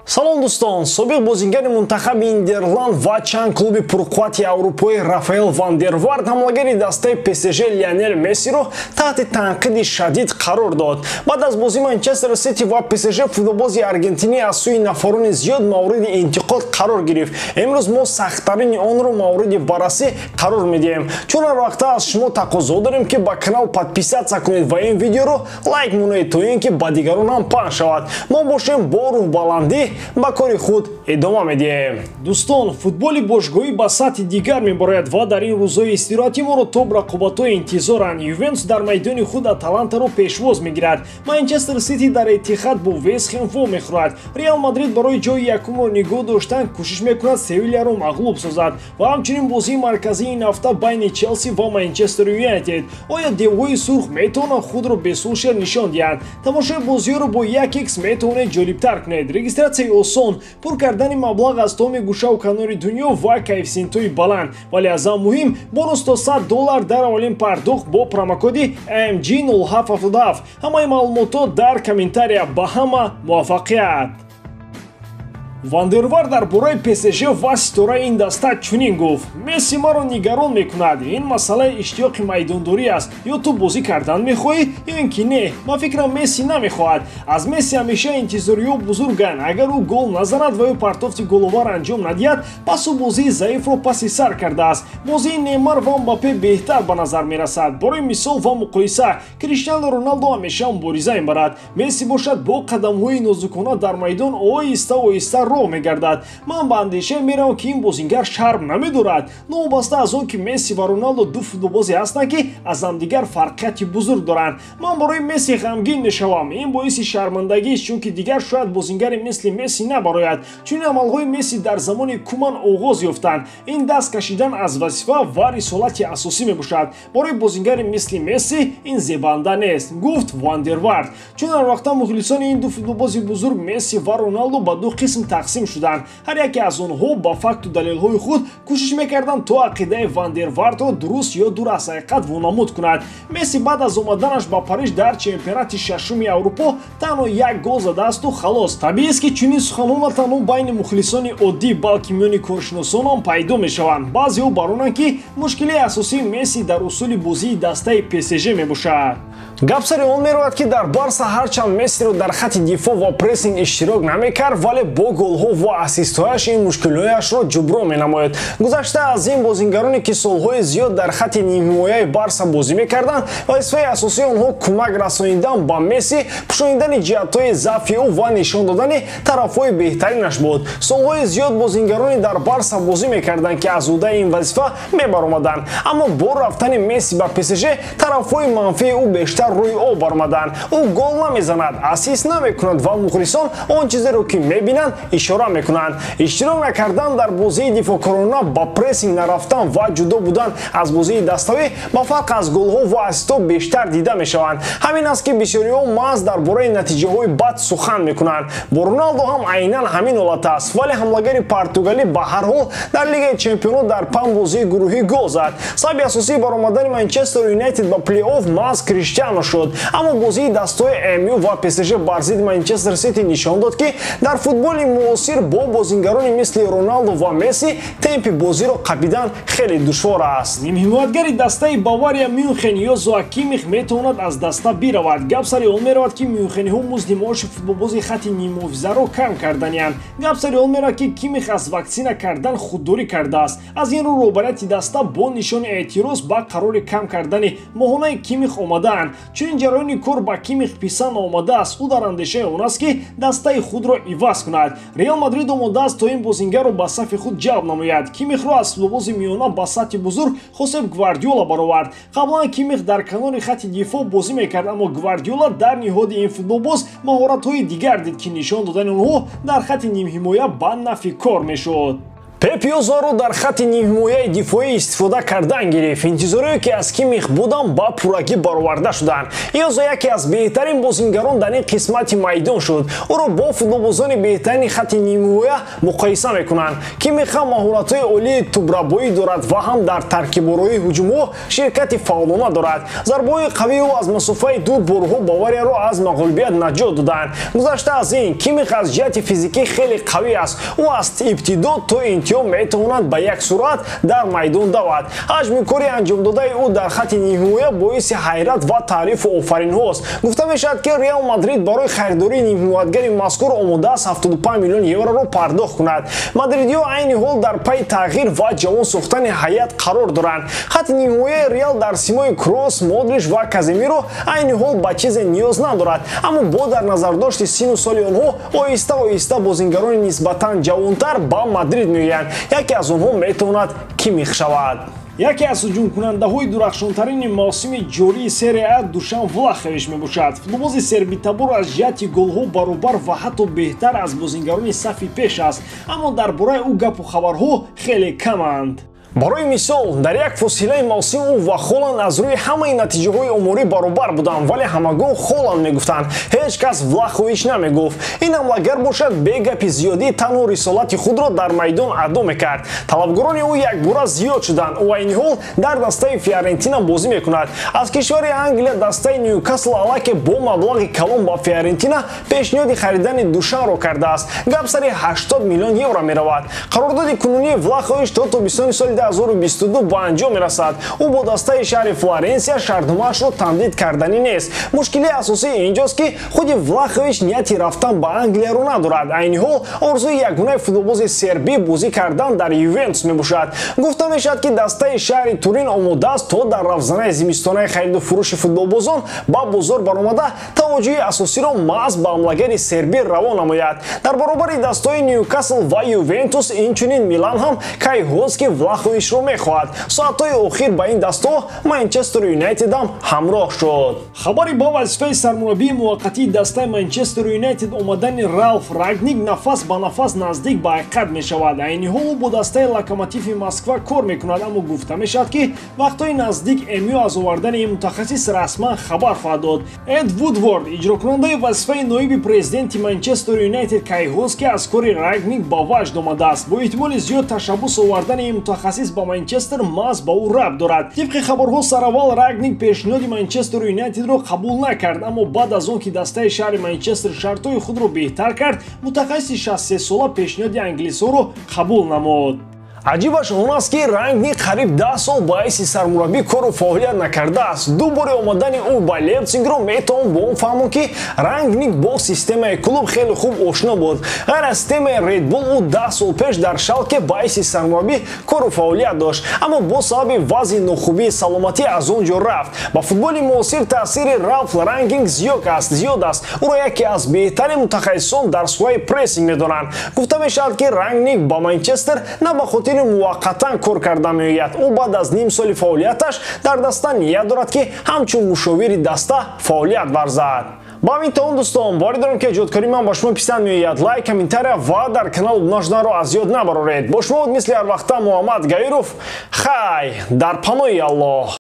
Салом дӯстон, собиқ бозингари мунтахаби Нидерланд ва чанд клуби пурқуввати аврупоӣ Рафаэл ван дер Вард ҳамлагари дастаи ПСЖ Лионел Мессиро таҳти танқиди шадид қарор дод. Баъд аз бозии Манчестер Сити ва ПСЖ футболбози аргентинӣ аз сӯи нафарони зиёд мавриди интиқод қарор гирифт. Имрӯз мо сахттарини онро мавриди баррасӣ қарор медиҳем. Чун ҳар вақта аз шумо тақозо дорем, ки ба канал подписаться кунед ва ин видеоро лайк монед, то ин ки ба дигарон ҳам паҳн шавад. Мо бошем бо рӯҳбаландӣ ба кори худ идома медиҳем. Дӯстон, футболи бошгоҳӣ ба сатҳи дигар мебарояд ва дар ин рӯзҳои истироҳатӣ моро топ рақобатҳои интизоранд. Ювентус дар майдони худ Аталантаро пешвоз мегирад. Манчестер Сити дар Этихад бо Вест Ҳем вомехӯрад. Реал Мадрид барои ҷои якумро нигоҳ доштан кӯшиш мекунад Севилияро мағлуб созад ва ҳамчунин бозии марказии ин ҳафта байни Челси ва Манчестер Юнайтед. Оё девҳои сурх метавонанд худро бе Сулшер нишон диҳанд? Тамошои бозиҳоро бо 1x метавонед ҷолибтар кунед. Регистратсияи осон, пур кардани маблағ аз томи гӯшаву канори дунё ва коэффисиентҳои баланд, вале аз ҳам муҳим бонус то $100 дар аввалин пардохт бо промокоди MG0777. Ҳамаи маълумотҳо дар комментария. Ба ҳама муваффақият! Ван дер Вард дар бораи ПСЖ ва ситораи ин даста чунин гуфт: Месси маро нигарон мекунад. Ин масъалаи иштиёқи майдондорӣ аст. Ё ту бозӣ кардан мехоҳӣ, ё ин ки не. Ман фикрам, Месси намехоҳад. Аз Месси ҳамеша интизориҳо бузурганд. Агар ӯ гол назанад ва ё партофти головар анҷом надиҳад, пас ӯ бозии заифро паси сар кардааст. Бозии Неймар ва Мбаппе беҳтар ба назар мерасад. Барои мисол ва муқоиса, Криштиану Роналдо ҳамеша мубориза мебарад. Месси бошад, бо қадамҳои нозукона дар майдон оҳиста оҳиста роҳ мегардад. Ман ба андеша меравам, ки ин бозингар шарм намедорад. Новобаста аз он ки Месси ва Роналдо ду футболбозе ҳастанд, ки аз ҳамдигар фарқияти бузург доранд, ман барои Месси ғамгин мешавам. Ин боиси шармандагист, чунки дигар шояд бозингари мисли Месси набарояд. Чунин амалҳои Месси дар замони Куман оғоз ёфтанд. Ин даст кашидан аз вазифа ва рисолати асосӣ мебошад. Барои бозингари мисли Месси ин зебанда нест, гуфт Ван дер Вард. Чун ҳар вақта мухлисони ин ду футболбози бузург Месси ва Роналдо ба ду қисм тақсим шуданд. Ҳар яке аз онҳо ба факту далелҳои худ кӯшиш мекарданд, то ақидаи Ван дер Вардро дуруст ё дур аз ҳақиқат вонамуд кунад. Месси баъд аз омаданаш ба Париж дар чемпионати шашуми Аврупо танҳо як гол задаасту халос. Табиист, ки чунин суханҳо на танҳо байни мухлисони оддӣ, балки миёни коршиносон ҳам пайдо мешаванд. Баъзеҳо баронанд, ки мушкилии асосии Месси дар усули бозии дастаи ПСЖ мебошад. Гап сари он меравад, ки дар Барса ҳарчанд Мессиро дар хатти дифоъ ва прессинг иштирок намекард, вале бо голҳо ва ассистҳояш ин мушкилиҳояшро ҷуброн менамояд. Гузашта аз ин, бозингароне, ки солҳои зиёд дар хатти нимҳимояи Барса бозӣ мекарданд, вазифаи асосии онҳо кӯмак расонидан ба Месси, пӯшонидани ҷиҳатҳои заъфи ӯ ва нишон додани тарафҳои беҳтаринаш буд. Солҳои зиёд бозингароне дар Барса бозӣ мекарданд, ки аз ӯҳдаи ин вазифа мебаромаданд, аммо бо рафтани Месси ба ПСЖ тарафҳои манфии ӯ бештар рӯи об баромаданд. Ӯ гол намезанад, ассист намекунад ва мухлисон он чизеро, ки мебинанд, ишора мекунанд. Иштирок накардан дар бозии дифоъкорона, ба прессинг нарафтан ва ҷудо будан аз бозии даставӣ ба фарқ аз голҳо ва ассистҳо бештар дида мешаванд. Ҳамин аст, ки бисёриҳо маҳз дар бораи натиҷаҳои бад сухан мекунанд. Бо Роналдо ҳам айнан ҳамин ҳолат аст, вале ҳамлагари португалӣ ба ҳар ҳол дар Лигаи чемпионот дар панҷ бозии гурӯҳӣ гол зад. Сабаби асосии баромадани Манчестер Юнайтед ба плей-офф маҳз Криштиано шуд, аммо бозии дастҳои МЮ ва ПСЖ бар зидди Манчестер Сити нишон дод, ки дар футболи муосир бо бозингарони мисли Роналдо ва Месси темпи бозиро қапидан хеле душвор аст. Нимҳимоятгари дастаи Бавария Мюнхен Йозуа Кимих метавонад аз даста биравад. Гап сари он меравад, ки мюнхениҳо музди маоши футболбози хатти ниммуҳофизаро кам карданианд. Гап сари он меравад, ки Кимих аз ваксина кардан худдорӣ кардааст. Аз ин рӯ роҳбарияти даста бо нишони эътироз ба қарори кам кардани моҳонаи Кимих омадаанд. Чунин ҷараёни кор ба Кимих писанд омадааст. Ӯ дар андешаи он аст, ки дастаи худро иваз кунад. Реал Мадрид омодааст, то ин бозингарро ба сафи худ ҷалб намояд. Кимихро аз футболбози миёна ба сатҳи бузург Хосеп Гвардиола баровард. Қаблан Кимих дар канори хатти дифоъ бозӣ мекард, аммо Гвардиола дар ниҳоди ин футболбоз маҳоратҳои дигар дид, ки нишон додани онҳо дар хатти нимҳимоя ба нафъи кор мешуд. Пеп Йозаро дар хатти нимҳимояи дифоӣ истифода кардан гирифт. Интизорие ки аз Кимих будам ба пуррагӣ бароварда шуданд. Йоза яке аз беҳтарин бозингарон дар ин қисмати майдон шуд. Ӯро бо футболбозони беҳтарини хатти нимҳимоя муқоиса мекунанд. Кимих ҳам маҳоратҳои олии тӯбрабоӣ дорад ва ҳам дар таркиборои ҳуҷумҳо ширкати фаъолона дорад. Зарбаҳои қавии ӯ аз масофаи дур борҳо Баварияро аз мағлубият наҷот доданд. Гузашта аз ин, Кимих аз ҷиҳати физикӣ хеле қавӣ аст. Ӯ аз ибтидо то интиҳо метавонад ба як суръат дар майдон давад. Ҳаҷми кори анҷомдодаи ӯ дар хатти нимҳимоя боиси ҳайрат ва таърифу офаринҳост. Гуфта мешавад, ки Реал Мадрид барои харидории нимҳимоятгари мазкур омода аст 75 миллион евроро пардохт кунад. Мадридиҳо айни ҳол дар пайи тағйир ва ҷавон сохтани ҳайат қарор доранд. Хатти нимҳимояи Реал дар симои Кросс, Модрич ва Каземиро айни ҳол ба чизе ниёз надорад, аммо бо дар назардошти сину соли онҳо оҳиста оҳиста бозингарони нисбатан ҷавонтар ба Мадрид меоянд. Яке аз онҳо метавонад Кимих шавад. Яке аз ҳуҷумкунандаҳои дурахшонтарини мавсими ҷории Серия А Душан Влахович мебошад. Футболбози сербитабор аз ҷиҳати голҳо баробар ва ҳатто беҳтар аз бозингарони сафи пеш аст, аммо дар бораи ӯ гапу хабарҳо хеле каманд. Барои мисол, дар як фосилаи мавсим ӯ ва Холанд аз рӯи ҳамаи натиҷаҳои оморӣ баробар буданд, вале ҳамагон Холанд мегуфтанд, ҳеҷ кас Влахович намегуфт. Ин ҳамлагар бошад бе гапи зиёдӣ танҳо рисолати худро дар майдон адо мекард. Талабгорони ӯ якбора зиёд шуданд. Ӯ айни ҳол дар дастаи Фиорентина бозӣ мекунад. Аз кишвари Англия дастаи Ньюкасл аллакай бо маблағи калон ба Фиорентина пешниҳоди харидани Душанро кардааст. Гап сари 80 миллион евро меравад. Қарордоди кунунии Влахович то тобистони соли 2022 ба анҷом мерасад. Ӯ бо дастаи шаҳри Флоренсия шартномаашро тамдид карданӣ нест. Мушкилии асосӣ инҷост, ки худи Влахович нияти рафтан ба Англияро надорад. Айни ҳол орзуи ягонаи футболбози сербӣ бозӣ кардан дар Ювентус мебошад. Гуфта мешавад, ки дастаи шаҳри Турин омода аст то дар равзанаи зимистонаи хариду фурӯши футболбозон ба бозор баромада таваҷҷӯҳи асосиро маҳз ба ҳамлагари сербӣ равон намояд. Дар баробари дастҳои Ньюкасл ва Ювентус инчунин Милан ҳам кайҳост, ки Влаховичро мехоҳад. Соатҳои охир ба ин дастҳо Манчестер Юнайтед ҳам ҳамроҳ шуд. Хабари ба вазифаи сармураббии муваққатии дастаи Манчестер Юнайтед омадани Ралф Рагник нафас ба нафас наздик ба ҳақиқат мешавад. Айни ҳол ӯ бо дастаи Локомотиви Москва кор мекунад, аммо гуфта мешавад, ки вақтҳои наздик МЮ аз овардани ин мутахассис расман хабар хоҳад дод. Эд Вудворд, иҷрокунандаи вазифаи ноиби президенти Манчестер Юнайтед, кайҳост, ки аз кори Рагник ба ваҷд омадааст. Бо эҳтимоли зиёд ташаббус овардани ин мутахассис ба Манчестер маҳз ба ӯ рабт дорад. Тибқи хабарҳо, сараввал Рагник пешниҳоди Манчестер Юнайтедро қабул накард, аммо баъд аз он ки дастаи шаҳри Манчестер шартҳои худро беҳтар кард, мутахассиси 63сола пешниҳоди англисҳоро қабул намуд. Аҷибаш он аст, ки Рангник қариб 10 сол ба ҳайси сармураббӣ кору фаъолият накардааст. Ду бори омадани ӯ ба Лейпцигро метавон бо он фаҳмон, ки Рангник бо системаи клуб хеле хуб ошно буд. Ғайр аз системаи Red Bull, ӯ 10 сол пеш дар Шалке ба ҳайси сармураббӣ кору фаъолият дошт, аммо бо сабаби вазъи нохубии саломатӣ аз он ҷо рафт. Ба футболи муосир таъсири Ралф Рангник зиёд аст. Ӯро яке аз беҳтарин мутахассисон дар соҳаи прессинг медонанд. Гуфта мешавад, ки Рангник ба Манчестер на ба хотири муваққатан кор карда меояд. Ӯ баъд аз ним соли фаъолияташ дар даста ният дорад, ки ҳамчун мушовири даста фаъолият варзад. Ба ҳамин таом, дӯстон, боварӣ дорам, ки эҷодкории ман ба шумо писанд меояд. Лайк, комментария ва дар канал обуна шуданро аз ёд набароред. Бо шумо буд мисли ҳар вақта Муҳаммад Гаиров. Хай, дар паноҳи Аллоҳ.